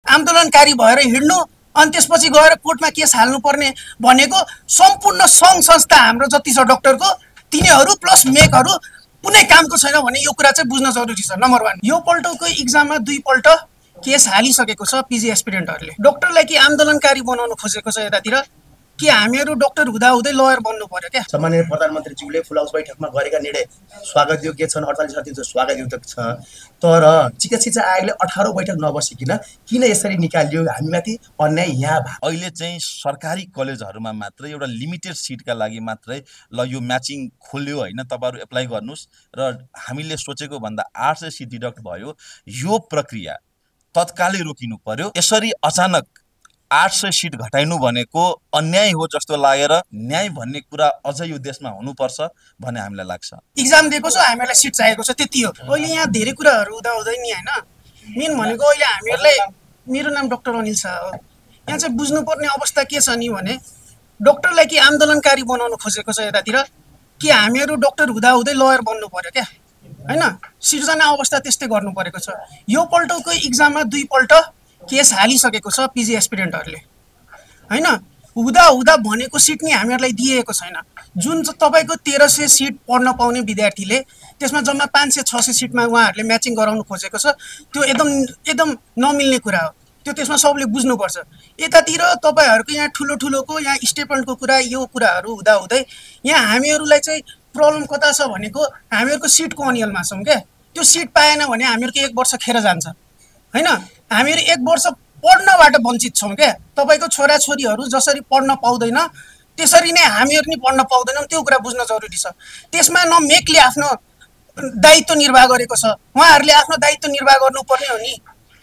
आन्दोलनकारी भएर हिँड्नु अनि त्यसपछि गएर कोर्टमा केस हाल्नुपर्ने भनेको सम्पूर्ण सङ्घ संस्था हाम्रो जति छ डाक्टरको तिनीहरू प्लस मेकहरू कुनै कामको छैन भने यो कुरा चाहिँ बुझ्न जरुरी छ। नम्बर 1, यो पल्टको इक्जाममा 2 पल्ट केस हालिसकेको छ पिजी एस्पिरेन्टहरूले। डाक्टरलाई के आन्दोलनकारी बनाउन खोजेको छ यतातिर कि हामीहरू डाक्टर हुँदाहुँदै लयर बन्नु पर्यो क्या? सम्माननीय प्रधानमन्त्रीज्यूले फुल हाउस बैठकमा गरेका निर्णय स्वागत योग्य छन्, 48 स्वागत योग्य छ। तर चिकित्सा आयोगले 18 बैठक नबसिकन किन यसरी निकालियो? हामीमाथि अन्याय यहाँ भयो। अहिले चाहिँ सरकारी कलेजहरूमा मात्र एउटा लिमिटेड सिटका लागि मात्रै ल यो म्याचिङ खोल्यो होइन, तपाईँहरू एप्लाई गर्नुहोस् र हामीले सोचेको भन्दा 800 सिट डिडक्ट भयो। यो प्रक्रिया तत्कालै रोकिनु पर्यो। यसरी अचानक 800 सिट घटाइनु भनेको अन्याय हो जस्तो लागेर न्याय भन्ने कुरा अझ यो देशमा हुनुपर्छ भन्ने हामीलाई लाग्छ। इक्जाम दिएको छ, हामीलाई सिट चाहिएको छ, त्यति हो। अहिले यहाँ धेरै कुराहरू हुँदै नि होइन। मेन भनेको अहिले हामीहरूलाई, मेरो नाम डाक्टर अनिल शाह हो, यहाँ चाहिँ बुझ्नुपर्ने अवस्था के छ नि भने डाक्टरलाई के आन्दोलनकारी बनाउन खोजेको छ यतातिर कि हामीहरू डाक्टर हुँदाहुँदै लयर बन्नु पर्यो क्या? होइन, सिर्जना अवस्था त्यस्तै गर्नु परेको छ। यो पल्टको इक्जाममा 2 पल्ट केस हालिसकेको छ पिजी एस्पिरेन्टहरूले होइन। हुँदा भनेको सिट नि हामीहरूलाई दिएको छैन। जुन तपाईँको 1300 सिट पढ्न पाउने विद्यार्थीले त्यसमा जम्मा 500-600 सिटमा उहाँहरूले म्याचिङ गराउनु खोजेको छ। त्यो एकदम नमिल्ने कुरा हो। त्यो त्यसमा सबले बुझ्नुपर्छ। यतातिर तपाईँहरूको यहाँ ठुलोको यहाँ स्टेपमेन्टको कुरा, यो कुराहरू हुँदाहुँदै यहाँ हामीहरूलाई चाहिँ प्रब्लम कता छ भनेको हामीहरूको सिटको अनियलमा छौँ क्या? त्यो सिट पाएन भने हामीहरूको 1 वर्ष खेर जान्छ होइन। हामीहरू 1 वर्ष पढ्नबाट वञ्चित छौँ क्या? तपाईँको छोराछोरीहरू जसरी पढ्न पाउँदैन त्यसरी नै हामीहरू नि पढ्न पाउँदैनौँ। त्यो कुरा बुझ्न जरुरी छ। त्यसमा न मेकले आफ्नो दायित्व निर्वाह गरेको छ, उहाँहरूले आफ्नो दायित्व निर्वाह गर्नुपर्ने हो नि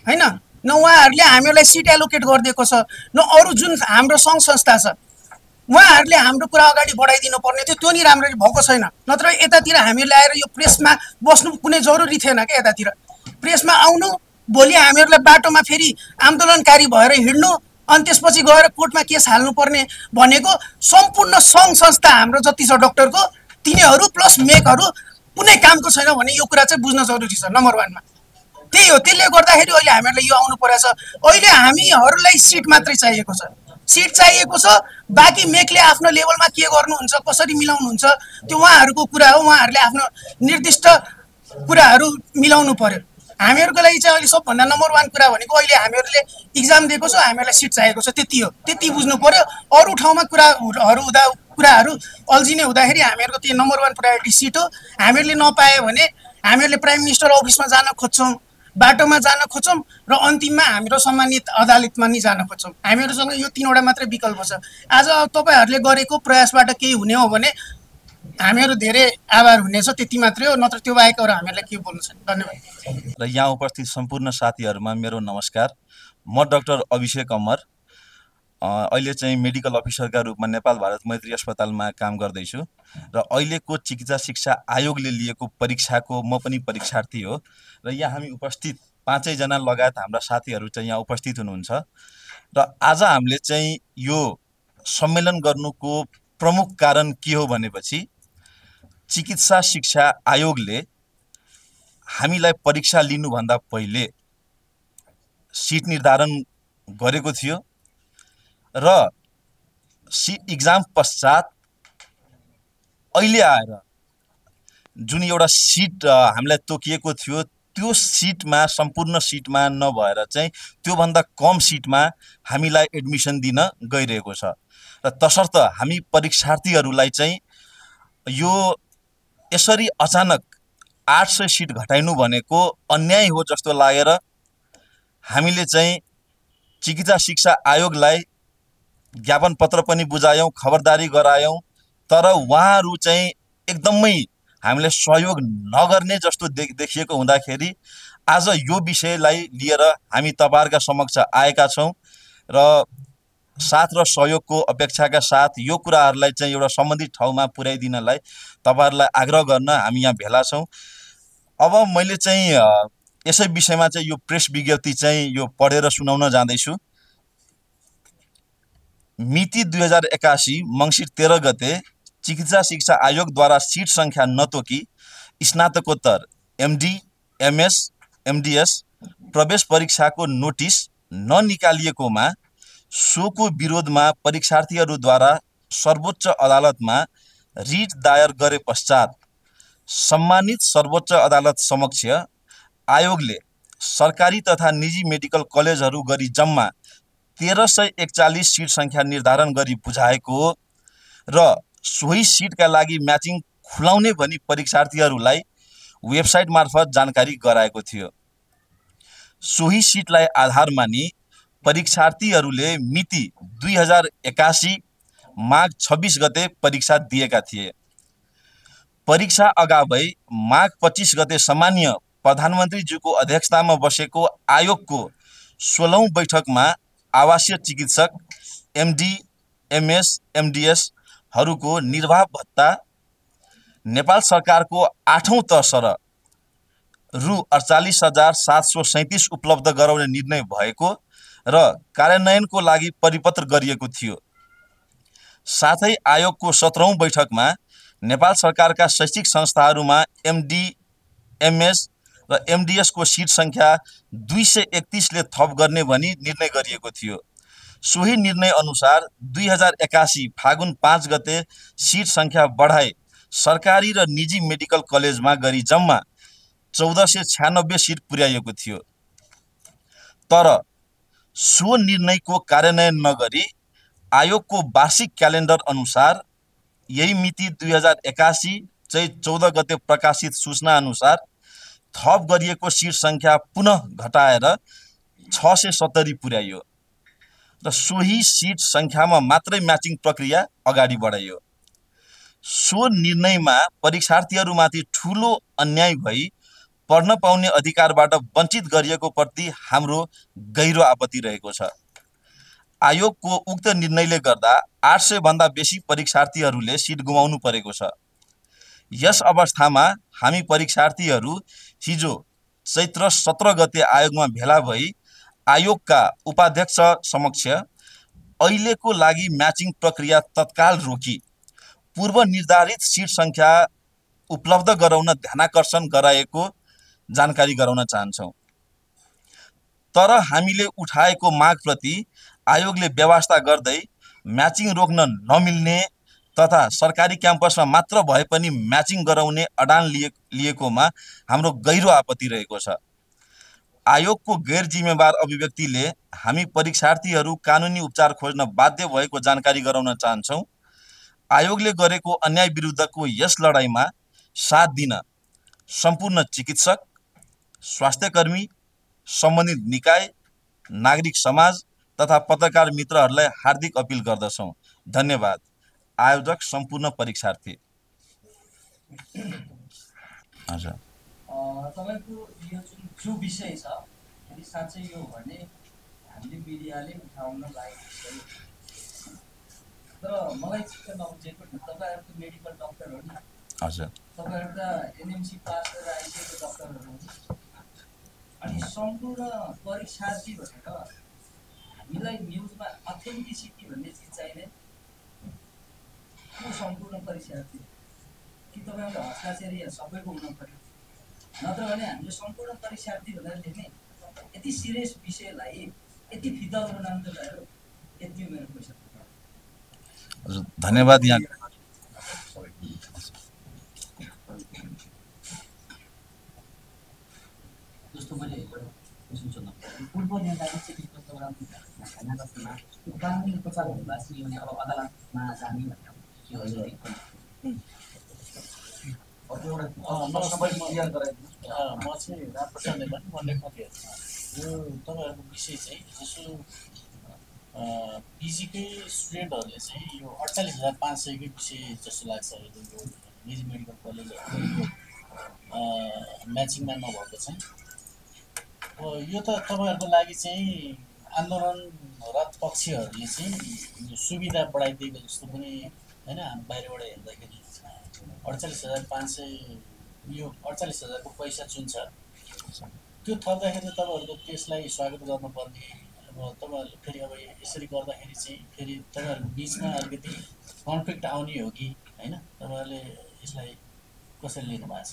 होइन। न उहाँहरूले हामीहरूलाई सिट एलोकेट गरिदिएको छ, न अरू जुन हाम्रो सङ्घ संस्था छ उहाँहरूले हाम्रो कुरा अगाडि बढाइदिनु पर्ने थियो। त्यो नि राम्ररी भएको छैन। नत्र यतातिर हामीहरूले आएर यो प्रेसमा बस्नु कुनै जरुरी थिएन क्या? यतातिर प्रेसमा आउनु, भोलि हामीहरूलाई बाटोमा फेरि आन्दोलनकारी भएर हिँड्नु अनि त्यसपछि गएर कोर्टमा केस हाल्नुपर्ने भनेको सम्पूर्ण सङ्घ संस्था हाम्रो जति छ डाक्टरको तिनीहरू प्लस मेकहरू कुनै कामको छैन भने यो कुरा चाहिँ बुझ्न जरुरी छ। नम्बर 1मा त्यही हो। त्यसले गर्दाखेरि अहिले हामीहरूलाई यो आउनु परेको छ। अहिले हामीहरूलाई सिट मात्रै चाहिएको छ, सिट चाहिएको छ। बाँकी मेकले आफ्नो लेभलमा के गर्नुहुन्छ, कसरी मिलाउनुहुन्छ त्यो उहाँहरूको कुरा हो। उहाँहरूले आफ्नो निर्दिष्ट कुराहरू मिलाउनु पर्यो। हामीहरूको लागि चाहिँ अहिले सबभन्दा नम्बर 1 कुरा भनेको अहिले हामीहरूले इक्जाम दिएको छ, हामीहरूलाई सिट चाहिएको छ, त्यति हो। त्यति बुझ्नु पर्यो। अरू ठाउँमा कुराहरू अल्झिने हुँदाखेरि हामीहरूको त्यो नम्बर 1 प्रायोरिटी सिट हो। हामीहरूले नपायो भने हामीहरूले प्राइम मिनिस्टर अफिसमा जान खोज्छौँ, बाटोमा जान खोज्छौँ र अन्तिममा हाम्रो सम्मानित अदालतमा नि जान खोज्छौँ। हामीहरूसँग यो 3वटा मात्रै विकल्प छ। आज तपाईँहरूले गरेको प्रयासबाट केही हुने हो भने हामीहरू धेरै आभार हुनेछ, त्यति मात्रै हो। नत्र त्यो बाहेक अरू हामीहरूलाई के बोल्नु छ? धन्यवाद। र यहाँ उपस्थित सम्पूर्ण साथीहरूमा मेरो नमस्कार। म डाक्टर अभिषेक अमर, अहिले चाहिँ मेडिकल अफिसरका रूपमा नेपाल भारत मैत्री अस्पतालमा काम गर्दैछु र अहिलेको चिकित्सा शिक्षा आयोगले लिएको परीक्षाको म पनि परीक्षार्थी हो। र यहाँ हामी उपस्थित 5 जना लगायत हाम्रा साथीहरू चाहिँ यहाँ उपस्थित हुनुहुन्छ। र आज हामीले चाहिँ यो सम्मेलन गर्नुको प्रमुख कारण के हो भनेपछि चिकित्सा शिक्षा आयोगले हामीलाई परीक्षा लिनुभन्दा पहिले सिट निर्धारण गरेको थियो र सिट इक्जाम पश्चात अहिले आएर जुन एउटा सिट हामीलाई तोकिएको थियो त्यो सिटमा, सम्पूर्ण सिटमा नभएर चाहिँ त्योभन्दा कम सिटमा हामीलाई एडमिसन दिन गइरहेको छ। र तसर्थ हामी परीक्षार्थीहरूलाई चाहिँ यो यसरी अचानक 800 सिट घटाइनु भनेको अन्याय हो जस्तो लागेर हामीले चाहिँ चिकित्सा शिक्षा आयोगलाई ज्ञापन पत्र पनि बुझायौँ, खबरदारी गरायौँ। तर उहाँहरू चाहिँ एकदमै हामीले सहयोग नगर्ने जस्तो देखिएको हुँदाखेरि आज यो विषयलाई लिएर हामी तपाईहरुका समक्ष आएका छौँ र साथ र सहयोगको अपेक्षाका साथ यो कुराहरूलाई चाहिँ एउटा सम्बन्धित ठाउँमा पुर्याइदिनलाई तपाईहरुलाई आग्रह गर्न हामी यहाँ भेला छौँ। अब मैले चाहिँ यसै विषयमा चाहिँ यो प्रेस विज्ञप्ति चाहिँ यो पढेर सुनाउन जाँदैछु। मिति 2081 मंसिर 13 गते चिकित्सा शिक्षा आयोगद्वारा सीट संख्या नतोकी स्नातकोत्तर एमडी, एमएस, एमडीएस प्रवेश परीक्षाको नोटिस ननिकालिएकोमा सोको विरोधमा परीक्षार्थीहरूद्वारा सर्वोच्च अदालतमा रिट दायर गरे पश्चात सम्मानित सर्वोच्च अदालत समक्ष आयोगले सरकारी तथा निजी मेडिकल कलेजहरू गरी जम्मा 1341 सिट सङ्ख्या निर्धारण गरी बुझाएको र सोही सिटका लागि म्याचिङ खुलाउने भनी परीक्षार्थीहरूलाई वेबसाइट मार्फत जानकारी गराएको थियो। सोही सिटलाई आधार मानी परीक्षार्थीहरूले मिति 2081 माघ 26 गते परीक्षा दिएका थिए। परीक्षा अगावै माघ 25 गते सामान्य प्रधानमन्त्रीज्यूको अध्यक्षतामा बसेको आयोगको 16औं बैठकमा आवासीय चिकित्सक एमडी एमएस एमडीएसहरूको निर्वाह भत्ता नेपाल सरकारको 8औं तह सर रु 48,737 उपलब्ध गराउने निर्णय भएको र कार्यान्वयनको लागि परिपत्र गरिएको थियो। साथै आयोगको 17औं बैठकमा नेपाल सरकारका शैक्षिक संस्थाहरूमा एमडी एमएस र एमडीएसको सिट सङ्ख्या 231 ले थप गर्ने भनी निर्णय गरिएको थियो। सोही निर्णय अनुसार 2081 फागुन 5 गते सिट सङ्ख्या बढाई सरकारी र निजी मेडिकल कलेजमा गरी जम्मा 1496 सिट पुर्याइएको थियो। तर सो निर्णयको कार्यान्वयन नगरी आयोगको वार्षिक क्यालेन्डर अनुसार यही मिति 2081 चैत 14 गते प्रकाशित सूचना अनुसार थप गरिएको सिट सङ्ख्या पुनः घटाएर 670 पुर्याइयो र सोही सिट सङ्ख्यामा मात्रै म्याचिङ प्रक्रिया अगाडि बढाइयो। सो निर्णयमा परीक्षार्थीहरूमाथि ठूलो अन्याय भई पढ्न पाउने अधिकारबाट वञ्चित गरिएको प्रति हाम्रो गहिरो आपत्ति रहेको छ। आयोगको उक्त निर्णयले गर्दा 800 भन्दा बेसी परीक्षार्थीहरूले सिट गुमाउनु परेको छ। यस अवस्थामा हामी परीक्षार्थीहरू हिजो चैत्र 17 गते आयोगमा भेला भई आयोगका उपाध्यक्ष समक्ष अहिलेको लागि म्याचिङ प्रक्रिया तत्काल रोकी पूर्व निर्धारित सिट सङ्ख्या उपलब्ध गराउन ध्यानाकर्षण गराएको जानकारी गराउन चाहन्छौँ। तर हामीले उठाएको मागप्रति आयोगले व्यवस्था गर्दै म्याचिङ रोक्न नमिल्ने तथा सरकारी क्याम्पसमा मात्र भए पनि म्याचिङ गराउने अडान लिएकोमा हाम्रो गहिरो आपत्ति रहेको छ। आयोगको गैर जिम्मेवार अभिव्यक्तिले हामी परीक्षार्थीहरू कानुनी उपचार खोज्न बाध्य भएको जानकारी गराउन चाहन्छौँ। आयोगले गरेको अन्याय विरुद्धको यस लडाइँमा साथ दिन सम्पूर्ण चिकित्सक, स्वास्थ्यकर्मी, सम्बन्धित निकाय, नागरिक समाज तथा पत्रकार मित्रहरूलाई हार्दिक अपिल गर्दछौँ। धन्यवाद। आयोजक सम्पूर्ण परीक्षार्थी। हजुर, तपाईको यो जो विषय छ यदि साँच्चै यो भने हामीले मिडियाले उठाउन लागेको विषय, तर मलाई चित्त नबुझेको तपाईँहरूको मेडिकल डक्टर हो नि। हजुर, तपाईँहरू त एनएमसी पास गरेर आइसकेको डक्टरहरू हो। अनि सम्पूर्ण परीक्षार्थी भनेर हामीलाई न्युजमा अथेन्टिसिटी भन्ने चिज चाहिने को सम्पूर्ण परीक्षार्थी कि तपाईँको हस्ताक्षर यहाँ सबैको हुन पर्यो, नत्र भने हामीले सम्पूर्ण परीक्षार्थी भनेर लेख्ने यति सिरियस विषयलाई यति फितल बनाउनु त भयो। यति मेरो पैसा। हजुर, धन्यवाद। यहाँ जस्तो मैले क्वेसन सोध्न पूर्व निर्धारित चिकित्सक प्रोग्राममा कानुनी उपचार हुनुभएको छ भने अब अदालतमा जाने भन्ने के हो? म चाहिँ रामप्रसाद नेपाली, म लेख्न थिएँ। यो तपाईँहरूको विषय चाहिँ जसो पिजीकै स्टुडेन्टहरूले चाहिँ यो 48,500कै विषय जस्तो लाग्छ। यो निजी मेडिकल कलेजहरूको म्याचिङमा नभएको चाहिँ यो त तपाईँहरूको लागि चाहिँ आन्दोलनरत पक्षहरूले चाहिँ सुविधा बढाइदिएको जस्तो पनि होइन। बाहिरबाट हेर्दाखेरि 48,500 यो 48,000को पैसा जुन छ त्यो थप्दाखेरि तपाईँहरूको त्यसलाई स्वागत गर्नुपर्ने। अब तपाईँहरूले फेरि अब यसरी गर्दाखेरि चाहिँ फेरि तपाईँहरूको बिचमा अलिकति कन्फ्लिक्ट आउने हो कि होइन? तपाईँहरूले यसलाई कसरी लिनु भएको छ?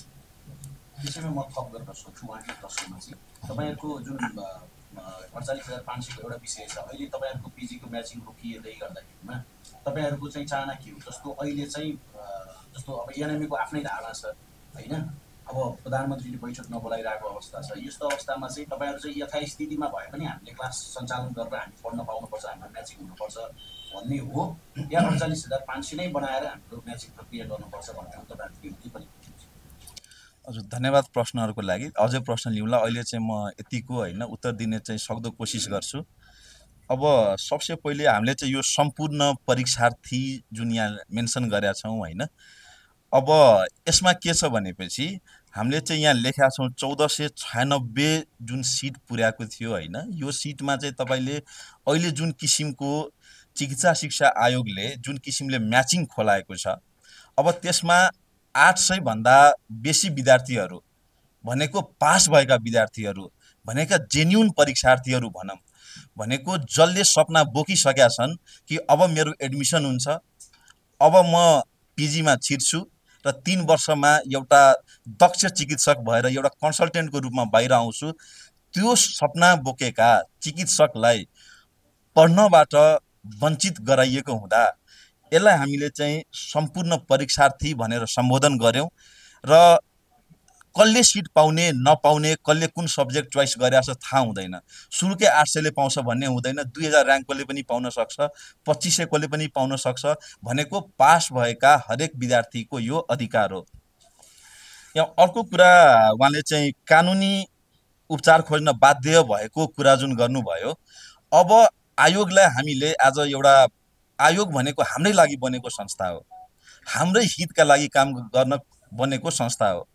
विषयमा म थप गर्न सक्छु। उहाँको प्रश्नमा चाहिँ तपाईँहरूको जुन 48,500को एउटा विषय छ। अहिले तपाईँहरूको पिजीको म्याचिङ रोकिँदै गर्दाखेरिमा तपाईँहरूको चाहिँ चाहना के हो? जस्तो अहिले चाहिँ जस्तो अब एनएमएको आफ्नै धारणा छ होइन, अब प्रधानमन्त्रीले बैठक नबोलाइरहेको अवस्था छ। यस्तो अवस्थामा चाहिँ तपाईँहरू चाहिँ यथास्थितिमा भए पनि हामीले क्लास सञ्चालन गरेर हामी पढ्न पाउनुपर्छ, हाम्रो म्याचिङ हुनुपर्छ भन्ने हो, या 48,500 नै बनाएर हाम्रो म्याचिङ प्रक्रिया गर्नुपर्छ भन्ने हो तपाईँहरूको पनि? हजुर, धन्यवाद प्रश्नहरूको लागि। अझै प्रश्न लिउँला, अहिले चाहिँ म यतिको होइन उत्तर दिने चाहिँ सक्दो कोसिस गर्छु। अब सबसे पहिले हामीले चाहिँ यो सम्पूर्ण परीक्षार्थी जुन यहाँ मेन्सन गरेका छौँ होइन, अब यसमा के छ भनेपछि हामीले चाहिँ यहाँ लेखेका छौँ 1496 जुन सिट पुर्याएको थियो होइन, यो सिटमा चाहिँ तपाईँले अहिले जुन किसिमको चिकित्सा शिक्षा आयोगले जुन किसिमले म्याचिङ खोलाएको छ, अब त्यसमा 800 भन्दा बेसी विद्यार्थीहरू भनेको पास भएका विद्यार्थीहरू भनेका जेन्युन परीक्षार्थीहरू भनौँ भनेको जसले सपना बोकिसकेका छन् कि अब मेरो एडमिसन हुन्छ, अब म पिजीमा छिर्छु र 3 वर्षमा एउटा दक्ष चिकित्सक भएर एउटा कन्सल्टेन्टको रूपमा बाहिर आउँछु, त्यो सपना बोकेका चिकित्सकलाई पढ्नबाट वञ्चित गराइएको हुँदा यसलाई हामीले चाहिँ सम्पूर्ण परीक्षार्थी भनेर सम्बोधन गऱ्यौँ र कसले सिट पाउने नपाउने, कसले कुन सब्जेक्ट चोइस गरेछ थाहा हुँदैन। सुरुकै 800ले पाउँछ भन्ने हुँदैन, 2000 र्याङ्कले पनि पाउन सक्छ, 2500 कोले पनि पाउन सक्छ, भनेको पास भएका हरेक विद्यार्थीको यो अधिकार हो। यहाँ अर्को कुरा उहाँले चाहिँ कानुनी उपचार खोज्न बाध्य भएको कुरा जुन गर्नुभयो, अब आयोगलाई हामीले आज एउटा आयोग भनेको हाम्रै लागि बनेको संस्था हो, हाम्रै हितका लागि काम गर्न बनेको संस्था हो।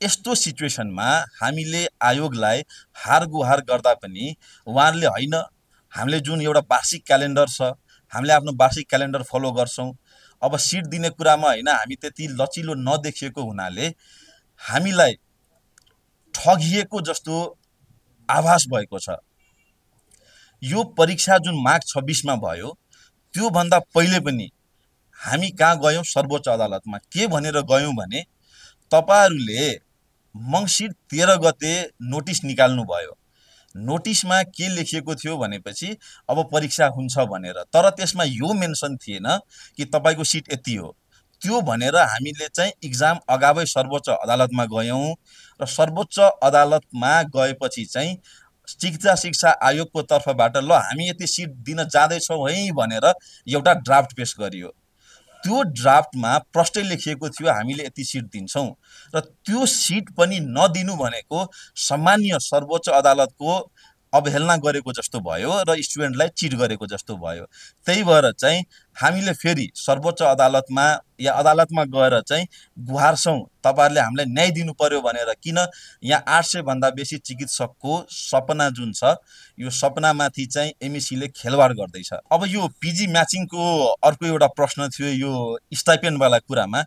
यस्तो सिचुएसनमा हामीले आयोगलाई हार गुहार गर्दा पनि उहाँहरूले होइन, हामीले जुन एउटा वार्षिक क्यालेन्डर छ, हामीले आफ्नो वार्षिक क्यालेन्डर फलो गर्छौँ। अब सिट दिने कुरामा होइन, हामी त्यति लचिलो नदेखिएको हुनाले हामीलाई ठगिएको जस्तो आभास भएको छ। यो परीक्षा जुन माघ 26मा भयो, त्योभन्दा पहिले पनि हामी कहाँ गयौँ? सर्वोच्च अदालतमा। के भनेर गयौँ भने तपाईहरूले मङ्सिर 13 गते नोटिस निकाल्नु भयो। नोटिसमा के लेखिएको थियो भनेपछि अब परीक्षा हुन्छ भनेर, तर त्यसमा यो मेन्सन थिएन कि तपाईँको सिट यति हो। त्यो भनेर हामीले चाहिँ इक्जाम अगावै सर्वोच्च अदालतमा गयौँ र सर्वोच्च अदालतमा गएपछि चाहिँ चिकित्सा शिक्षा आयोगको तर्फबाट ल हामी यति सिट दिन जाँदैछौँ है भनेर एउटा ड्राफ्ट पेश गरियो। त्यो ड्राफ्टमा प्रष्टै लेखिएको थियो हामीले यति सिट दिन्छौँ र त्यो सिट पनि नदिनु भनेको सामान्य सर्वोच्च अदालतको अवहेलना गरेको जस्तो भयो र स्टुडेन्टलाई चिट गरेको जस्तो भयो। त्यही भएर चाहिँ हामीले फेरि सर्वोच्च अदालतमा या अदालतमा गएर चाहिँ गुहार्छौँ, तपाईँहरूले हामीलाई न्याय दिनु पर्यो भनेर। किन यहाँ 800 भन्दा बेसी चिकित्सकको सपना जुन छ, यो सपनामाथि चाहिँ एमएसीले खेलवाड गर्दैछ। अब यो पिजी म्याचिङको अर्को एउटा प्रश्न थियो यो स्टाइपेन्डवाला कुरामा।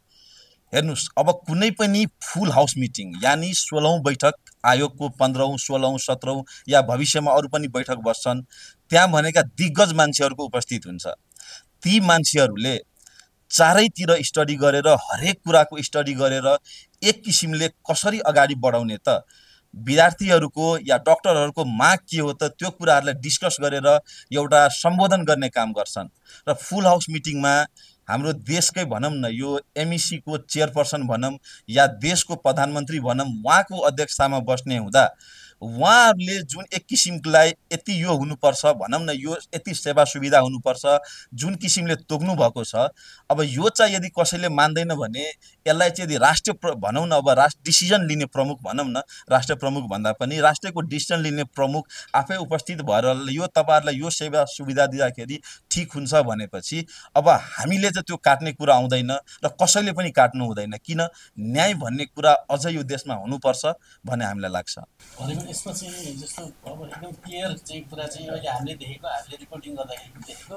हेर्नुहोस्, अब कुनै पनि फुल हाउस मिटिङ यानि 16औं बैठक, आयोगको 15औं 16औं 17औं या भविष्यमा अरू पनि बैठक बस्छन्, त्यहाँ भनेका दिग्गज मान्छेहरूको उपस्थित हुन्छ। ती मान्छेहरूले चारैतिर स्टडी गरेर हरेक कुराको स्टडी गरेर एक किसिमले कसरी अगाडि बढाउने त विद्यार्थीहरूको या डक्टरहरूको माग के हो त त्यो कुराहरूलाई डिस्कस गरेर एउटा सम्बोधन गर्ने काम गर्छन्। र फुल हाउस मिटिङमा हाम्रो देशकै भनौँ न यो एमइसीको चेयरपर्सन भनौँ या देशको प्रधानमन्त्री भनौँ, उहाँको अध्यक्षतामा बस्ने हुँदा उहाँहरूले जुन एक किसिमलाई यति यो हुनुपर्छ भनौँ न, यो यति सेवा सुविधा हुनुपर्छ जुन किसिमले तोक्नु भएको छ, अब यो चाहिँ यदि कसैले मान्दैन भने यसलाई चाहिँ यदि राष्ट्रिय भनौँ न, अब डिसिजन लिने प्रमुख भनौँ न, राष्ट्र प्रमुख भन्दा पनि राष्ट्रको डिसिजन लिने प्रमुख आफै उपस्थित भएर यो तपाईँहरूलाई यो सेवा सुविधा दिँदाखेरि ठिक हुन्छ भनेपछि अब हामीले चाहिँ त्यो काट्ने कुरा आउँदैन र कसैले पनि काट्नु हुँदैन। किन? न्याय भन्ने कुरा अझै यो देशमा हुनुपर्छ भन्ने हामीलाई लाग्छ। यसमा चाहिँ जस्तो अब एकदम क्लियर चाहिँ कुरा चाहिँ अहिले हामीले देखेको, हामीले रिपोर्टिङ गर्दाखेरि देखेको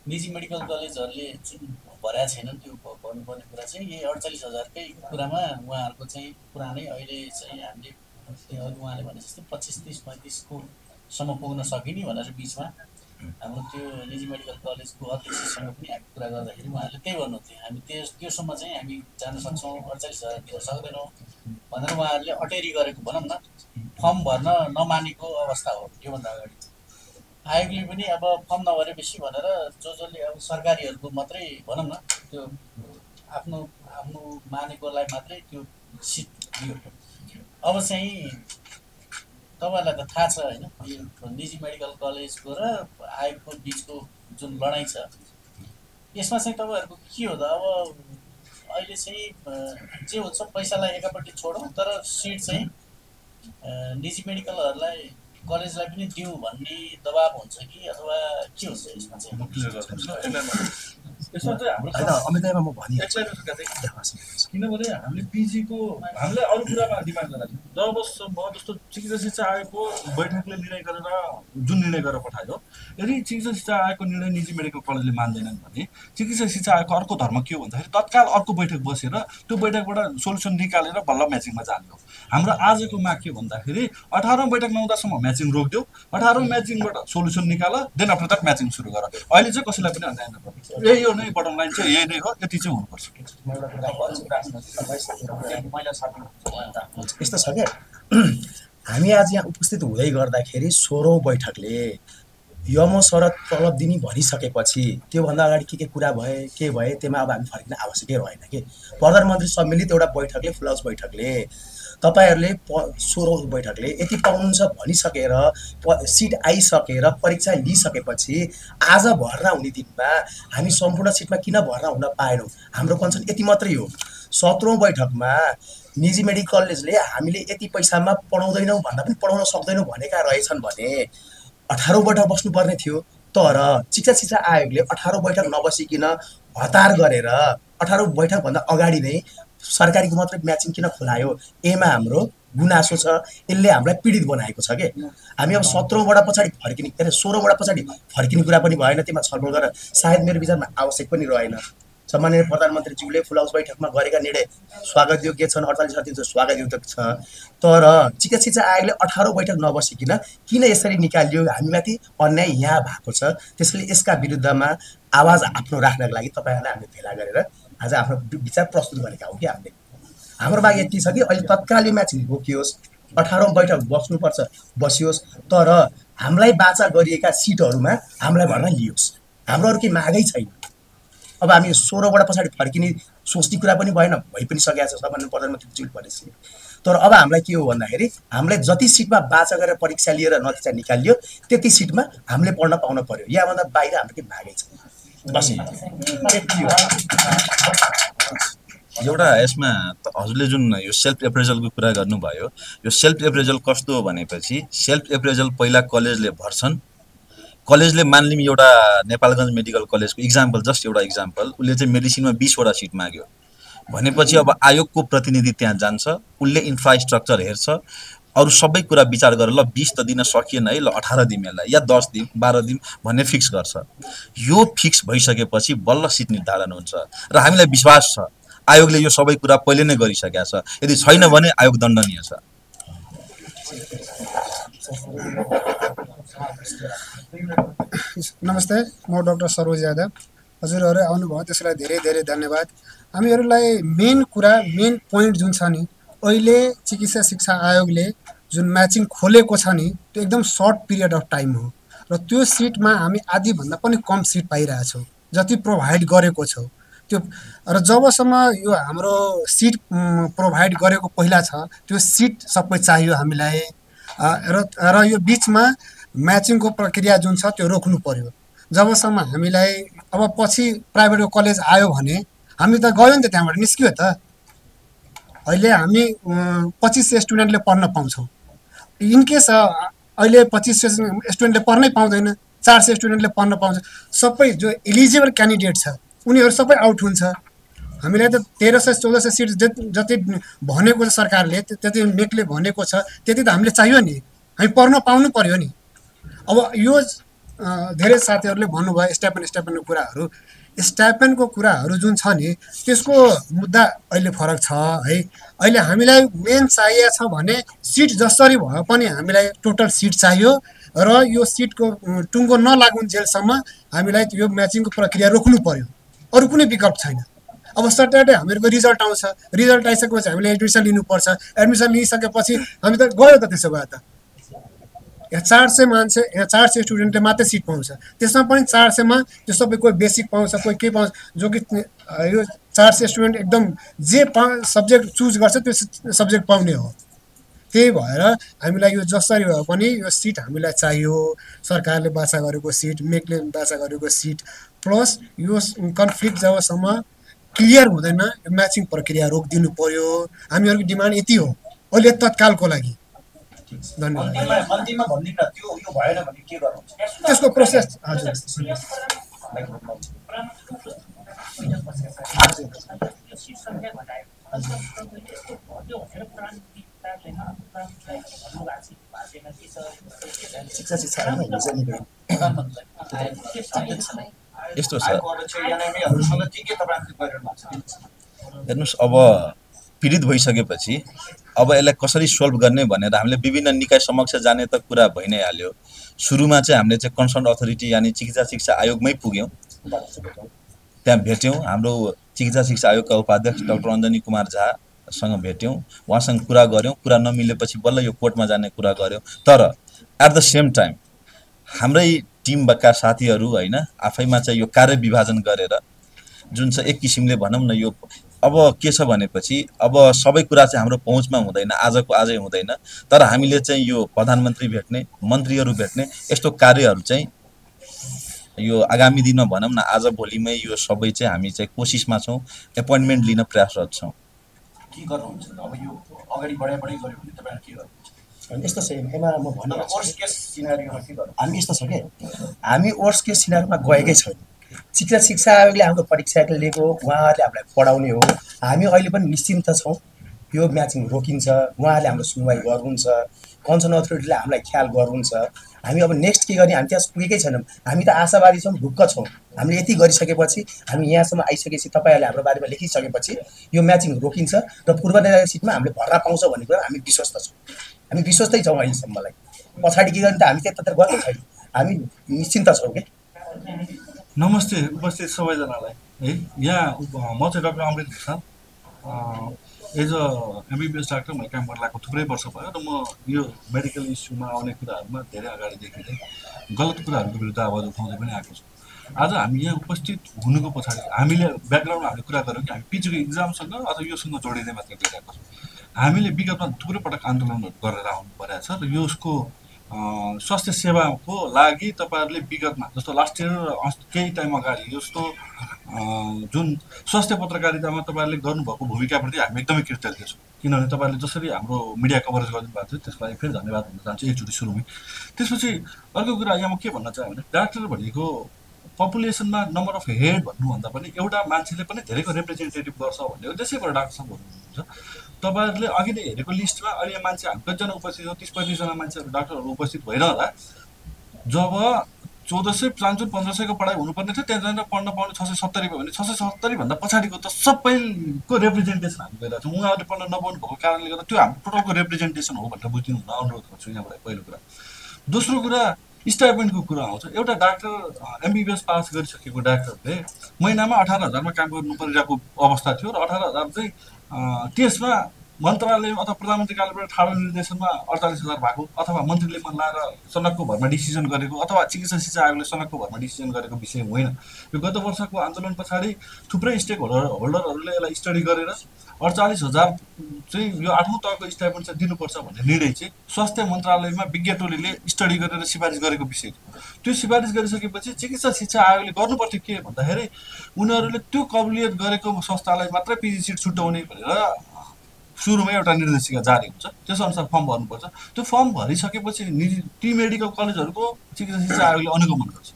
निजी मेडिकल कलेजहरूले जुन भर्या छैनन् त्यो भन्नुपर्ने कुरा चाहिँ यही 48,000कै कुरामा उहाँहरूको चाहिँ पुरानै अहिले चाहिँ हामीले उहाँले भने जस्तो 25, 30, 35को सम्म पुग्न सकिने भनेर बिचमा हाम्रो त्यो निजी मेडिकल कलेजको अध्यक्षसँग पनि हामी कुरा गर्दाखेरि उहाँहरूले त्यही भन्नुहुन्थ्यो, हामी त्योसम्म चाहिँ हामी जान सक्छौँ, 48,000 दिन सक्दैनौँ भनेर उहाँहरूले अटेरी गरेको भनौँ न फर्म भर्न नमानेको अवस्था हो। योभन्दा अगाडि आयोगले पनि अब फर्म नभरेपछि भनेर जसले अब सरकारीहरूको मात्रै भनौँ न त्यो आफ्नो आफ्नो मानेकोलाई मात्रै त्यो सिट दियो। अब चाहिँ तपाईँहरूलाई त थाहा छ होइन, यो निजी मेडिकल कलेजको र आयोगको बिचको जुन लडाइँ छ यसमा चाहिँ तपाईँहरूको के हो त? अब अहिले चाहिँ जे हुन्छ पैसालाई एकापट्टि छोडौँ, तर सिट चाहिँ निजी मेडिकलहरूलाई कलेजलाई पनि दिउँ भन्ने दबाब हुन्छ कि अथवा के हुन्छ यसमा चाहिँ? यसमा चाहिँ हाम्रो अमितामा म भनि किनभने हामीले पिजीको हामीलाई अरू कुरामा डिमान्ड गरेको जबसम्म जस्तो चिकित्सा शिक्षा आयोगको बैठकले निर्णय गरेर जुन निर्णय गरेर पठायो, यदि चिकित्सा शिक्षा आयोगको निर्णय निजी मेडिकल कलेजले मान्दैनन् भने चिकित्सा शिक्षा आयोगको अर्को धर्म के हो भन्दाखेरि तत्काल अर्को बैठक बसेर त्यो बैठकबाट सोल्युसन निकालेर बल्ल म्याचिङमा जाने हो। हाम्रो आजको माग के भन्दाखेरि 18औं बैठक नहुँदासम्म म्याचिङ रोकिदेऊ, 18औं म्याचिङबाट सोल्युसन निकाल, देन आफ्टर द्याट म्याचिङ सुरु गर। अहिले चाहिँ कसैलाई पनि अन्याय नगर्नु, यही हो नै बटम लाइन चाहिँ यही नै हो, यति चाहिँ हुनुपर्छ। यस्तो छ क्या, हामी आज यहाँ उपस्थित हुँदै गर्दाखेरि 16औं बैठकले यम शरत तलब दिने भनिसकेपछि त्योभन्दा अगाडि के कुरा भए के भए त्यसमा अब हामी फर्किन आवश्यकै रहेन कि। प्रधानमन्त्री सम्मिलित एउटा बैठकले फुल हाउस बैठकले तपाईहरूले 16औं बैठकले यति पाउनुहुन्छ भनिसकेर सिट आइसकेर परीक्षा लिइसकेपछि आज भर्ना हुने दिनमा हामी सम्पूर्ण सिटमा किन भर्ना हुन पाएनौँ? हाम्रो कन्सर्न यति मात्रै हो। 17औं बैठकमा निजी मेडिकल कलेजले हामीले यति पैसामा पढाउँदैनौँ भन्दा पनि पढाउन सक्दैनौँ भनेका रहेछन् भने 18औं बैठक बस्नुपर्ने थियो। तर चिकित्सा आयोगले 18औं बैठक नबसिकन हतार गरेर 18औं बैठकभन्दा अगाडि नै सरकारीको मात्रै म्याचिङ किन खुलायो? एमा हाम्रो गुनासो छ, यसले हामीलाई पीडित बनाएको छ के। हामी अब 17औंबाट पछाडि फर्किने के अरे 16औंबाट पछाडि फर्किने कुरा पनि भएन, त्यसमा छलफल गरेर सायद मेरो विचारमा आवश्यक पनि रहेन। सम्माननीय प्रधानमन्त्रीज्यूले फुल हाउस बैठकमा गरेका निर्णय स्वागतयोग्य छन्, 48 स्वागतयोग्य छ। तर चिकित्सा आयोगले 18औं बैठक नबसिकन किन यसरी निकालियो? हामीमाथि अन्याय यहाँ भएको छ, त्यसैले यसका विरुद्धमा आवाज आफ्नो राख्नको लागि तपाईँहरूलाई हामीले भेला गरेर आज आफ्नो विचार प्रस्तुत गरेका हो कि हामीले। हाम्रो माग यति छ कि अहिले तत्काल म्याचिङ रोकियोस्, 18औं बैठक बस्नुपर्छ बसियोस्, तर हामीलाई बाचा गरिएका सिटहरूमा हामीलाई भर्ना लियोस्। हाम्रो अरू केही मागै छैन। अब हामी 16औंबाट पछाडि फर्किने सोच्ने कुरा पनि भएन, भइ पनि सकेको छ सामान्य प्रधानमन्त्रीज्यूले भनेपछि। तर अब हामीलाई के हो भन्दाखेरि हामीलाई जति सिटमा बाचा गरेर परीक्षा लिएर नतिजा निकालियो त्यति सिटमा हामीले पढ्न पाउन पर्यो। यहाँभन्दा बाहिर हाम्रो केही मागै छैन। बस यति हो। एउटा यसमा हजुरले जुन यो सेल्फ एप्रेजलको कुरा गर्नुभयो, यो सेल्फ एप्रेजल कस्तो हो भनेपछि सेल्फ एप्रेजल पहिला कलेजले भर्छन्। कलेजले मान्लिम एउटा नेपालगञ्ज मेडिकल कलेजको इक्जाम्पल, जस्ट एउटा इक्जाम्पल, उसले चाहिँ मेडिसिनमा 20वटा सिट माग्यो भनेपछि अब आयोगको प्रतिनिधि त्यहाँ जान्छ, उसले इन्फ्रास्ट्रक्चर हेर्छ, अरू सबै कुरा विचार गरेर ल 20 त दिन सकिएन है, ल 18 दिउँ यसलाई, या 10 दिउँ 12 दिउँ भन्ने फिक्स गर्छ। यो फिक्स भइसकेपछि बल्ल सिट निर्धारण हुन्छ र हामीलाई विश्वास छ आयोगले यो सबै कुरा पहिले नै गरिसकेको छ। यदि छैन भने आयोग दण्डनीय छ। नमस्ते, म डाक्टर सरोज यादव। हजुरहरू आउनुभयो त्यसलाई धेरै धेरै धन्यवाद। हामीहरूलाई मेन पोइन्ट जुन छ नि, अहिले चिकित्सा शिक्षा आयोगले जुन म्याचिङ खोलेको छ नि त्यो एकदम सर्ट पिरियड अफ टाइम हो र त्यो सिटमा हामी आधीभन्दा पनि कम सिट पाइरहेछौँ जति प्रोभाइड गरेको छौँ त्यो। र जबसम्म यो हाम्रो सिट प्रोभाइड गरेको पहिला छ त्यो सिट सबै चाहियो हामीलाई र यो बिचमा म्याचिङको प्रक्रिया जुन छ त्यो रोक्नु पर्यो। जबसम्म हामीलाई अब पछि प्राइभेटको कलेज आयो भने हामी त गयो नि त, त्यहाँबाट निस्कियो त। अहिले हामी 2500 स्टुडेन्टले पढ्न पाउँछौँ। इनकेस अहिले 2500 स्टुडेन्टले पढ्नै पाउँदैन, 400 स्टुडेन्टले पढ्न पाउँछ। सबै जो इलिजिबल क्यान्डिडेट छ उनीहरू सबै आउट हुन्छ। हामीलाई त 1300-1400 सिट जति भनेको छ सरकारले, त्यति मेकले भनेको छ त्यति त हामीले चाहियो नि, हामी पढ्न पाउनु पर्यो नि। अब यो धेरै साथीहरूले भन्नुभयो स्टाइपेन्डको कुराहरू, स्टाइपेन्डको कुराहरू जुन छ नि त्यसको मुद्दा अहिले फरक छ है। अहिले हामीलाई मेन चाहिएको छ भने सिट जसरी भए पनि हामीलाई टोटल सिट चाहियो र यो सिटको टुङ्गो नलागुन्जेलसम्म हामीलाई यो म्याचिङको प्रक्रिया रोक्नु पर्यो, अरू कुनै विकल्प छैन। अब सटरडे हामीहरूको रिजल्ट आउँछ, रिजल्ट आइसकेपछि हामीले एडमिसन लिनुपर्छ, एडमिसन लिइसकेपछि हामी त गयो त त्यसो भए त यहाँ 400 मान्छे, यहाँ 400 स्टुडेन्टले मात्रै सिट पाउँछ, त्यसमा पनि 400मा त्यो सबै कोही बेसिक पाउँछ, कोही के पाउँछ, जो कि यो 400 स्टुडेन्ट एकदम जे सब्जेक्ट चुज गर्छ त्यो सब्जेक्ट पाउने हो। त्यही भएर हामीलाई यो जसरी भए पनि यो सिट हामीलाई चाहियो, सरकारले बाछा गरेको सिट, मेकले बाछा गरेको सिट, प्लस यो कन्फ्लिक्ट जबसम्म क्लियर हुँदैन यो म्याचिङ प्रक्रिया रोकिदिनु पर्यो। हामीहरूको डिमान्ड यति हो अहिले तत्कालको लागि। धन्यवाद। अन्तिममा भनिदिनु न, त्यो यो भएन भने के गर्नुहुन्छ त्यसको प्रोसेस? हजुर यस्तो छ हेर्नुहोस्, अब पीडित भइसकेपछि अब यसलाई कसरी सोल्भ गर्ने भनेर हामीले विभिन्न निकाय समक्ष जाने त कुरा भइ नै हाल्यो। सुरुमा चाहिँ हामीले चाहिँ कन्सर्न अथोरिटी यानि चिकित्सा शिक्षा आयोगमै पुग्यौँ, त्यहाँ भेट्यौँ, हाम्रो चिकित्सा शिक्षा आयोगका उपाध्यक्ष डाक्टर अञ्जनी कुमार झासँग भेट्यौँ, उहाँसँग कुरा गऱ्यौँ। कुरा नमिलेपछि बल्ल यो कोर्टमा जाने कुरा गऱ्यौँ। तर एट द सेम टाइम हाम्रै टिमका साथीहरू होइन आफैमा चाहिँ यो कार्य विभाजन गरेर जुन चाहिँ एक किसिमले भनौँ न, यो अब के छ भनेपछि अब सबै कुरा चाहिँ हाम्रो पहुँचमा हुँदैन, आजको आजै हुँदैन। तर हामीले चाहिँ यो प्रधानमन्त्री भेट्ने, मन्त्रीहरू भेट्ने यस्तो कार्यहरू चाहिँ यो आगामी दिनमा भनौँ न आज भोलिमै यो सबै चाहिँ हामी चाहिँ कोसिसमा छौँ, एपोइन्टमेन्ट लिन प्रयासरत छौँ। के गर्नुहुन्छ अब यो अगाडि बढाइ गऱ्यो भने तपाईँहरू के गर्नुहुन्छ? यस्तो छ यसमा म भन्नु वर्स्ट केस सिनारियोमा के गर्नु? हामी यस्तो छ कि हामी वर्स्ट केस सिनारियोमा गएकै छैन। चिकित्सा शिक्षा आयोगले हाम्रो परीक्षा लिएको, उहाँहरूले हामीलाई पढाउने हो। हामी अहिले पनि निश्चिन्त छौँ, यो म्याचिङ रोकिन्छ, उहाँहरूले हाम्रो सुनवाई गर्नुहुन्छ, कन्सर्न अथोरिटीले हामीलाई ख्याल गर्नुहुन्छ। हामी अब नेक्स्ट के गर्ने हामी त्यहाँ पुगेकै छैनौँ। हामी त आशावादी छौँ, ढुक्क छौँ। हामीले यति गरिसकेपछि हामी यहाँसम्म आइसकेपछि तपाईँहरूले हाम्रो बारेमा लेखिसकेपछि यो म्याचिङ रोकिन्छ र पूर्व निर्धारित सिटमा हामीले भर्ना पाउँछ भन्ने कुरा हामी विश्वस्त छौँ। हामी विश्वस्तै छौँ अहिलेसम्मलाई। पछाडि के गर्ने त हामी त्यतातिर गएको छैन, हामी निश्चिन्त छौँ कि। नमस्ते उपस्थित सबैजनालाई है। यहाँ म चाहिँ doctor Amrit Bhushal, as a MBBS doctor मैले काम गर्न लागेको थुप्रै वर्ष भयो र म यो मेडिकल इस्युमा आउने कुराहरूमा धेरै अगाडिदेखि नै गलत कुराहरूको विरुद्ध आवाज उठाउँदै पनि आएको छु। आज हामी यहाँ उपस्थित हुनुको पछाडि हामीले ब्याकग्राउन्डमा हामीले कुरा गऱ्यौँ कि हामी पिजीको इक्जामसँग अथवा योसँग जोडिँदै मात्र गइरहेको छौँ। हामीले विगतमा थुप्रै पटक आन्दोलनहरू गरेर आउनु परेको छ र यसको स्वास्थ्य सेवाको लागि तपाईँहरूले विगतमा जस्तो लास्ट इयर केही टाइम अगाडि जस्तो जुन स्वास्थ्य पत्रकारितामा तपाईँहरूले गर्नुभएको भूमिकाप्रति हामी एकदमै कृतज्ञ छौँ। किनभने तपाईँहरूले जसरी हाम्रो मिडिया कभरेज गरिदिनु भएको थियो त्यसलाई फेरि धन्यवाद भन्न चाहन्छु एकचोटि सुरुमै। त्यसपछि अर्को कुरा यहाँ म के भन्न चाहेँ भने डाक्टर भनेको पपुलेसनमा नम्बर अफ हेड भन्नुभन्दा पनि एउटा मान्छेले पनि धेरैको रिप्रेजेन्टेटिभ गर्छ भन्ने उद्देश्यबाट डाक्टर साहब हुनुहुन्छ। तपाईँहरूले अघि नै हेरेको लिस्टमा अहिले मान्छे हामी कतिजना उपस्थित छौँ, 30-35जना मान्छेहरू डाक्टरहरू उपस्थित भइरहँदा जब 1400-1500को पढाइ हुनुपर्ने थियो त्यहाँनिर पढ्न पाउने 670 भयो भने 670 भन्दा पछाडिको त सबैको रिप्रेजेन्टेसन हामी गरिरहेको छौँ। उहाँहरूले पढ्न नपाउनु भएको कारणले गर्दा त्यो हाम्रो टोटलको रिप्रेजेन्टेसन हो भनेर बुझिदिनु हुन अनुरोध गर्छु यहाँबाट पहिलो कुरा। दोस्रो कुरा स्टाइपेन्डको कुरा आउँछ। एउटा डाक्टर एमबिबिएस पास गरिसकेको डाक्टरले महिनामा 18,000मा काम गर्नु परिरहेको अवस्था थियो र 18,000 चाहिँ त्यसमा मन्त्रालय अथवा प्रधानमन्त्री कार्यालयबाट ठाडो निर्देशनमा 48,000 भएको अथवा मन्त्रीले मन लाएर सनकको भरमा डिसिजन गरेको अथवा चिकित्सा शिक्षा आयोगले सनकको भरमा डिसिजन गरेको विषय होइन। यो गत वर्षको आन्दोलन पछाडि थुप्रै स्टेक होल्डरहरूले यसलाई स्टडी गरेर 48,000 चाहिँ यो 8औँ तहको स्टाइपेन्ड चाहिँ दिनुपर्छ भन्ने निर्णय चाहिँ स्वास्थ्य मन्त्रालयमा विज्ञ टोलीले स्टडी गरेर सिफारिस गरेको विषय थियो। त्यो सिफारिस गरिसकेपछि चिकित्सा शिक्षा आयोगले गर्नुपर्थ्यो के भन्दाखेरि उनीहरूले त्यो कबुलियत गरेको संस्थालाई मात्रै पिजी सिट छुट्याउने भनेर सुरुमै एउटा निर्देशिका जारी हुन्छ, त्यसअनुसार फर्म भर्नुपर्छ। त्यो फर्म भरिसकेपछि ती मेडिकल कलेजहरूको चिकित्सा शिक्षा आयोगले अनुगमन गर्छ।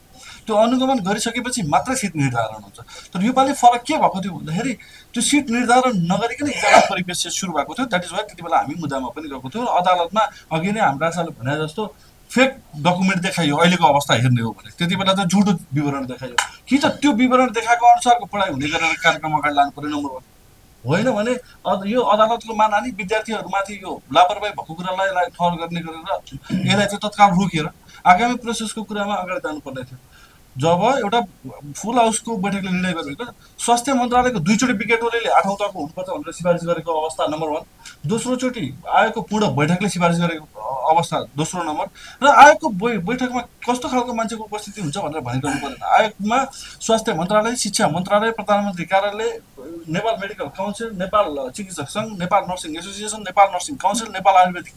त्यो अनुगमन गरिसकेपछि मात्रै सिट निर्धारण हुन्छ। तर योपालि फरक के भएको थियो भन्दाखेरि त्यो सिट निर्धारण नगरिकन इक्जाम परिवेश सुरु भएको थियो। द्याट इज वाइ त्यति बेला हामी मुद्दामा पनि गएको थियौँ। अदालतमा अघि नै हाम्रो आशाले भने जस्तो फेक डकुमेन्ट देखाइयो अहिलेको अवस्था हेर्ने हो भने त्यति बेला त झुटो विवरण देखाइयो कि त त्यो विवरण देखाएको अनुसारको पढाइ हुने गरेर कार्यक्रम अगाडि लानु पर्यो नम्बर 1 होइन भने यो अदालतको मानहानि विद्यार्थीहरूमाथि यो लापरवाही भएको कुरालाई ठहर गर्ने गरेर यसलाई चाहिँ तत्काल रोकेर आगामी प्रोसेसको कुरामा अगाडि जानुपर्ने थियो। जब एउटा फुल हाउसको बैठकले निर्णय गरेको स्वास्थ्य मन्त्रालयको 2 चोटि विज्ञ टोलीले 8औं तहको हुनुपर्छ भनेर सिफारिस गरेको अवस्था नम्बर 1, दोस्रो चोटि आयोगको पूर्ण बैठकले सिफारिस गरेको अवस्था दोस्रो नम्बर, र आयोगको बैठकमा कस्तो खालको मान्छेको उपस्थिति हुन्छ भनेर भनिरहनु परेन। आयोगमा स्वास्थ्य मन्त्रालय, शिक्षा मन्त्रालय, प्रधानमन्त्री कार्यालय, नेपाल मेडिकल काउन्सिल, नेपाल चिकित्सक सङ्घ, Nepal nursing association, Nepal nursing council, Nepal आयुर्वेदिक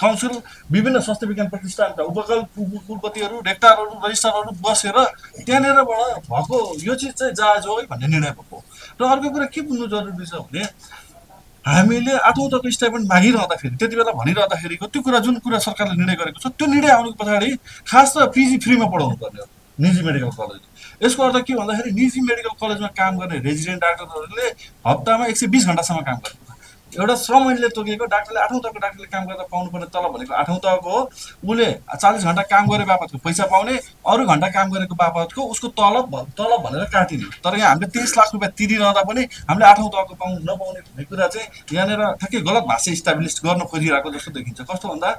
काउन्सिल, विभिन्न स्वास्थ्य विज्ञान प्रतिष्ठानका कुलपतिहरू, रेक्टरहरू, रजिस्ट्रारहरू बसेर त्यहाँनिरबाट भएको यो चिज चाहिँ जायज हो है भन्ने निर्णय भएको। र अर्को कुरा के बुझ्नु जरुरी छ भने हामीले 8औं तहको स्टाइपेन्ड मागिरहँदाखेरि त्यति बेला भनिरहँदाखेरिको त्यो कुरा जुन कुरा सरकारले निर्णय गरेको छ त्यो निर्णय आउनुको पछाडि खास त पिजी फ्रीमा पढाउनु पर्ने हो निजी मेडिकल कलेज। यसको अर्थ के भन्दाखेरि निजी मेडिकल कलेजमा काम गर्ने रेजिडेन्ट डाक्टरहरूले हप्तामा 120 घण्टासम्म काम गर्नु। एउटा श्रम ऐनले तोकेको डाक्टरले 8औं तहको डाक्टरले काम गर्दा पाउनुपर्ने तलब भनेको 8औं तहको हो। उसले 40 घण्टा काम गरे बापतको पैसा पाउने, अरू घण्टा काम गरेको बापतको उसको तलब भनेर काटिने। तर यहाँ हामीले 23 लाख रुपियाँ तिरिरहँदा पनि हामीले 8औं तहको नपाउने भन्ने कुरा चाहिँ यहाँनिर ठ्याक्कै गलत भाषा इस्टाब्लिस गर्न खोजिरहेको जस्तो देखिन्छ। कस्तो भन्दा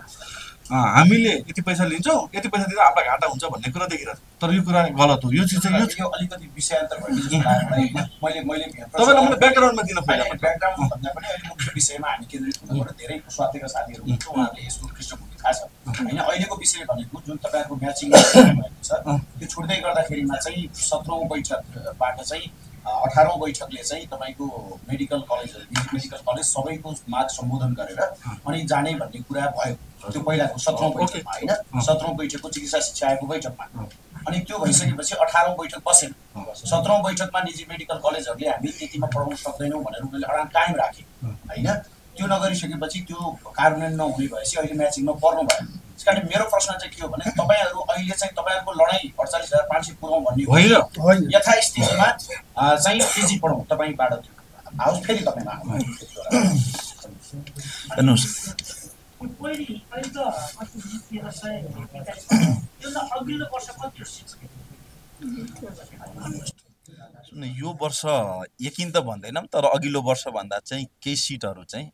हामीले यति पैसा लिन्छौँ, यति पैसा दिँदा हामीलाई घाटा हुन्छ भन्ने कुरा देखिरहेको छ। तर यो कुरा गलत हो। यो चिज चाहिँ यो अलिकति विषयान्तर मैले तपाईँलाई मैले ब्याकग्राउन्डमा दिन खोजेँ। ब्याकग्राउन्ड भन्दा पनि अहिले मुख्य विषयमा हामी केन्द्रित हुनुपर्यो। धेरै स्वास्थ्यका साथीहरू हुनुहुन्छ, उहाँहरूले यसको पृष्ठभूमि थाहा छ होइन। अहिलेको विषय भनेको जुन तपाईँहरूको म्याचिङ भएको छ त्यो छुट्दै गर्दाखेरिमा चाहिँ 17औं बैठकबाट चाहिँ 18औं बैठकले चाहिँ तपाईँको मेडिकल कलेजहरू, निजी मेडिकल कलेज सबैको माग सम्बोधन गरेर अनि जाने भन्ने कुरा भयो। त्यो पहिलाको 17औं बैठकमा होइन, 17औं बैठकको चिकित्सा शिक्षा आयोगको बैठकमा। अनि त्यो भइसकेपछि 18औं बैठक बसेन। 17औं बैठकमा निजी मेडिकल कलेजहरूले हामी त्यतिमा पढाउन सक्दैनौँ भनेर उनीहरूले अडान कायम राखे होइन। त्यो नगरिसकेपछि त्यो कार्यान्वयन नहुने भएपछि अहिले म्याचिङमा पर्नु भयो। त्यस कारण मेरो प्रश्न चाहिँ के हो भने तपाईँहरू अहिले चाहिँ तपाईँहरूको लडाइँ 48,500 पुऱ्याउँ भन्ने होइन, यथास्थितिमा चाहिँ पिजी पढाउँ तपाईँबाट आओस्। फेरि तपाईँमा हेर्नुहोस्, यो वर्ष यकिन त भन्दैनौँ, तर अघिल्लो वर्ष भन्दा चाहिँ केही सिटहरू चाहिँ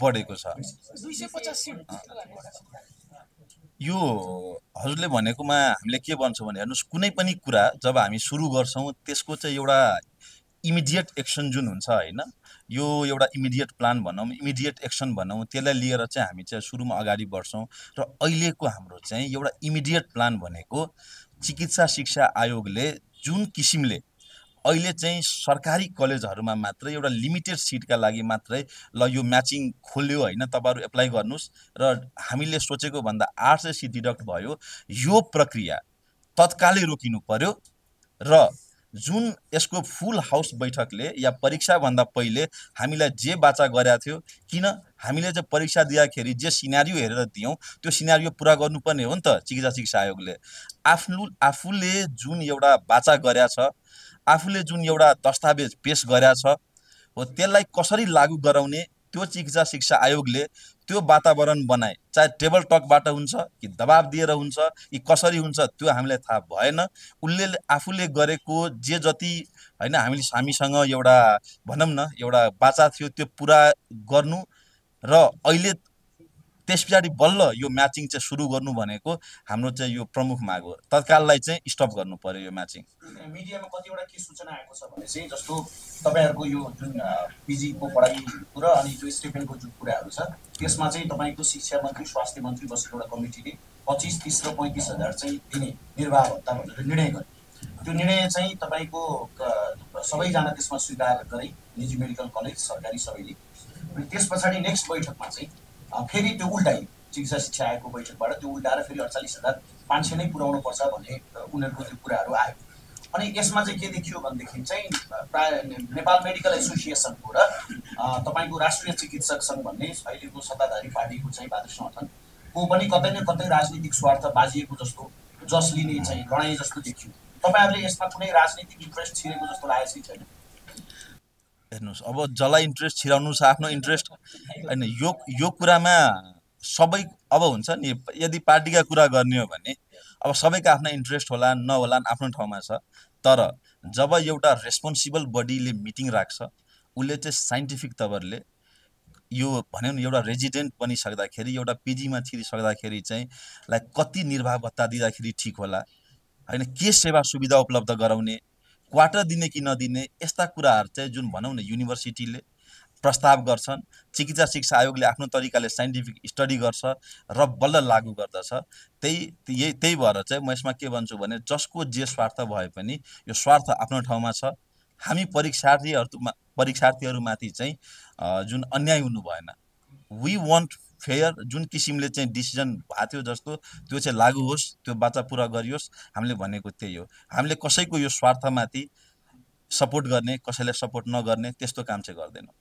बढेको छ। 250 सिट। यो हजुरले भनेकोमा हामीले के भन्छौँ भने हेर्नुहोस्, कुनै पनि कुरा जब हामी सुरु गर्छौँ त्यसको चाहिँ एउटा इमिडिएट एक्सन जुन हुन्छ होइन, यो एउटा इमिडिएट प्लान भनौँ, इमिडिएट एक्सन भनौँ, त्यसलाई लिएर चाहिँ हामी चाहिँ सुरुमा अगाडि बढ्छौँ। र अहिलेको हाम्रो चाहिँ एउटा इमिडिएट प्लान भनेको चिकित्सा शिक्षा आयोगले जुन किसिमले अहिले चाहिँ सरकारी कलेजहरूमा मात्रै एउटा लिमिटेड सिटका लागि मात्रै ल यो म्याचिङ खोल्यो होइन, तपाईँहरू एप्लाई गर्नुहोस् र हामीले सोचेको भन्दा 800 सिट डिडक्ट भयो। यो प्रक्रिया तत्कालै रोकिनु पर्यो र जुन यसको फुल हाउस बैठकले या परीक्षाभन्दा पहिले हामीलाई जे बाचा गरेको थियो, किन हामीले चाहिँ परीक्षा दिँदाखेरि जे सिनारियो हेरेर दियौँ त्यो सिनारियो पुरा गर्नुपर्ने हो नि त। चिकित्सा शिक्षा आयोगले आफूले जुन एउटा बाचा गरेछ, आफूले जुन एउटा दस्तावेज पेश गरेछ हो, त्यसलाई कसरी लागू गराउने त्यो चिकित्सा शिक्षा आयोगले त्यो वातावरण बनाए, चाहे टेबल टकबाट हुन्छ कि दबाब दिएर हुन्छ कि कसरी हुन्छ त्यो हामीलाई थाहा भएन। उसले आफूले गरेको जे जति होइन हामीसँग एउटा भनौँ न एउटा बाचा थियो त्यो पुरा गर्नु र अहिले त्यस पछाडि बल्ल यो म्याचिङ चाहिँ सुरु गर्नु भनेको हाम्रो चाहिँ यो प्रमुख माग हो। तत्काललाई चाहिँ स्टप गर्नु पर्यो यो म्याचिङ। मिडियामा कतिवटा के सूचना आएको छ भने चाहिँ जस्तो तपाईँहरूको यो जुन पिजीको पढाइको र अनि जो स्टिपेन्डको जुन कुराहरू छ त्यसमा चाहिँ तपाईँको शिक्षा मन्त्री, स्वास्थ्य मन्त्री बसेको एउटा कमिटीले 25, 30 र 35 हजार चाहिँ दिने निर्वाह भत्ता भनेर निर्णय गर्यो। त्यो निर्णय चाहिँ तपाईँको सबैजना त्यसमा स्वीकार गरे, निजी मेडिकल कलेज, सरकारी सबैले। अनि त्यस पछाडि नेक्स्ट बैठकमा चाहिँ फेरि त्यो उल्टाइ चिकित्सा शिक्षा आयोगको बैठकबाट त्यो उल्टाएर फेरि 48,500 नै पुर्याउनु पर्छ भन्ने उनीहरूको त्यो कुराहरू आयो। अनि यसमा चाहिँ के देखियो भनेदेखि चाहिँ प्राय नेपाल मेडिकल एसोसिएसनको र तपाईँको राष्ट्रिय चिकित्सक सङ्घ भन्ने अहिलेको सत्ताधारी पार्टीको चाहिँ बहादुर समर्थनको पनि कतै न कतै राजनीतिक स्वार्थ बाजिएको जस्तो, जस लिने चाहिँ लडाइँ जस्तो देखियो। तपाईँहरूले यसमा कुनै राजनीतिक इन्ट्रेस्ट छिरेको जस्तो लागेको चाहिँ छैन? हेर्नुहोस्, अब जसलाई इन्ट्रेस्ट छिराउनु छ आफ्नो इन्ट्रेस्ट होइन, यो कुरामा सबै अब हुन्छ नि, यदि पार्टीका कुरा गर्ने हो भने अब सबैका आफ्ना इन्ट्रेस्ट होला नहोला आफ्नो ठाउँमा छ। तर जब एउटा रेस्पोन्सिबल बडीले मिटिङ राख्छ, उसले चाहिँ साइन्टिफिक तवरले यो भन्यो नि एउटा रेजिडेन्ट बनिसक्दाखेरि, एउटा पिजीमा छिरिसक्दाखेरि चाहिँ कति निर्वाह भत्ता दिँदाखेरि ठिक होला, होइन के सेवा सुविधा उपलब्ध गराउने, क्वार्टर दिने कि नदिने, यस्ता कुराहरू चाहिँ जुन भनौँ न युनिभर्सिटीले प्रस्ताव गर्छन्, चिकित्सा शिक्षा आयोगले आफ्नो तरिकाले साइन्टिफिक स्टडी गर्छ र बल्ल लागू गर्दछ। त्यही भएर चाहिँ म यसमा के भन्छु भने जसको जे स्वार्थ भए पनि यो स्वार्थ आफ्नो ठाउँमा छ। हामी परीक्षार्थीहरूमाथि चाहिँ जुन अन्याय हुनु भएन। वी वान्ट फेयर, जुन किसिमले चाहिँ डिसिजन भएको थियो जस्तो त्यो चाहिँ लागू होस्, त्यो बाचा पुरा गरियोस्, हामीले भनेको त्यही हो। हामीले कसैको यो स्वार्थमाथि सपोर्ट गर्ने, कसैलाई सपोर्ट नगर्ने त्यस्तो काम चाहिँ गर्दैनौँ।